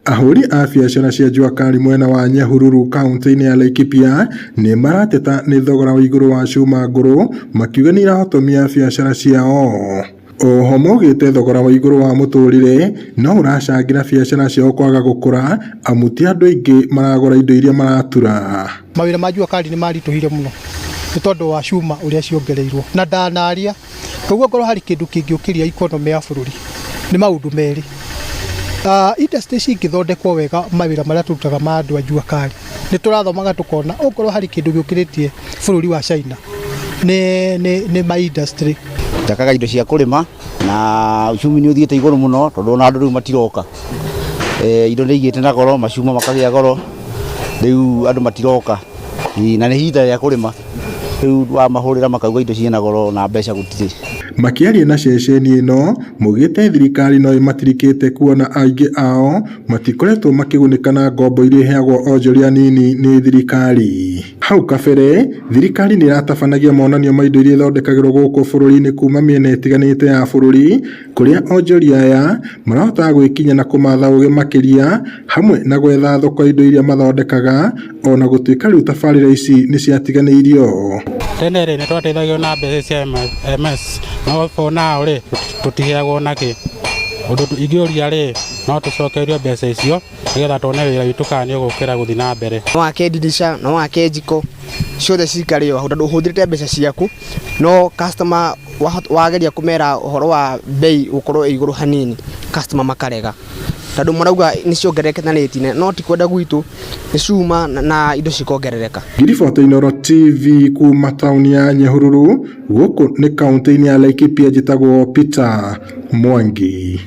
Ahũri a biacara cia jua kali mwena wa Nyahururu kaunti-inĩ ya Laikipia nĩ marateta nĩ thogora wa igũrũ wa cuma ngũrũ, makiuga nĩ irahotomia biacara ciao. Oho maugĩte thogora wa igũrũ wa mũtũrĩre no ũracangĩra biacara ciao kwaga gũkũra, amu ti andũ aingĩ maragũra indo iria maratura. Mawĩra ma jua kali nĩ maritũhire mũno nĩ tondũ wa cuma ũrĩa ciongereirwo na ndanaria. Koguo ngorwo harĩ kĩndũ kĩngĩũkĩria economy ya bũrũri nĩ maũndũ merĩ. Industry cingĩthondekwo wega, mawĩra marĩa tũrutaga ma andũ a jua kali, nĩ tũrathomaga tũkona okorwo harĩ kĩndũ gĩũkĩrĩtie bũrũri wa China nĩ ma industry. Njakaga indo cia kũrĩma na uchumi nĩ ũthiĩte igũrũ mũno, tondũ ona andũ rĩu matiroka. Indo nĩ igĩte na goro, macuma makagĩa goro, rĩu andũ matiroka na nĩ ihinda rĩa kũrĩma. Rĩu wamahũrĩra makauga indo ciĩna goro na mbeca gũtirĩ. Makĩaria na ceceni ĩno, maugĩte thirikari no ĩmatirikĩte kuona aingĩ ao matikoretwo makĩgunĩka na ngombo iria iheagwo onjoria anini nĩ thirikari. Hau kabere, thirikari nĩ ĩratabanagia monanio ma indo iria ithondekagĩrwo gũkũ bũrũri-inĩ kuma mĩena ĩtiganĩte ya bũrũri, kũrĩa onjoria aya marahotaga gwĩkinya na kũmatha ũgĩ makĩria hamwe na gwetha thoko ya indo iria mathondekaga, ona gũtuĩka rĩu tabarĩra ici nĩ ciatiganĩirio. Tene rĩ, nĩ twateithagio na mbeca cia MS, no for now rĩ, tũtiheagwo nakĩ. Ũndũ ingĩũria rĩ, no tũcokerio mbeca icio nĩgetha tuone wĩra witũ kana nĩ ũgũkĩra gũthiĩ na mbere. No wake ndirica, no wake njiko, ciothe cikare o hau tondũ ũhũthĩrĩte mbeca ciaku, no customer wageria kũmera ũhoro wa bei gũkorwo ĩ igũrũ hanini, customer makarega, tondũ marauga nĩ ciongererekete na rate nene, no ti kwenda gwitũ, nĩ cuma na indo cikongerereka. Ngĩribota Inooro TV kuma taũni ya Nyahururu, gũkũ nĩ kaunti-inĩ ya Laikipia, njĩtagwo Peter Mwangi.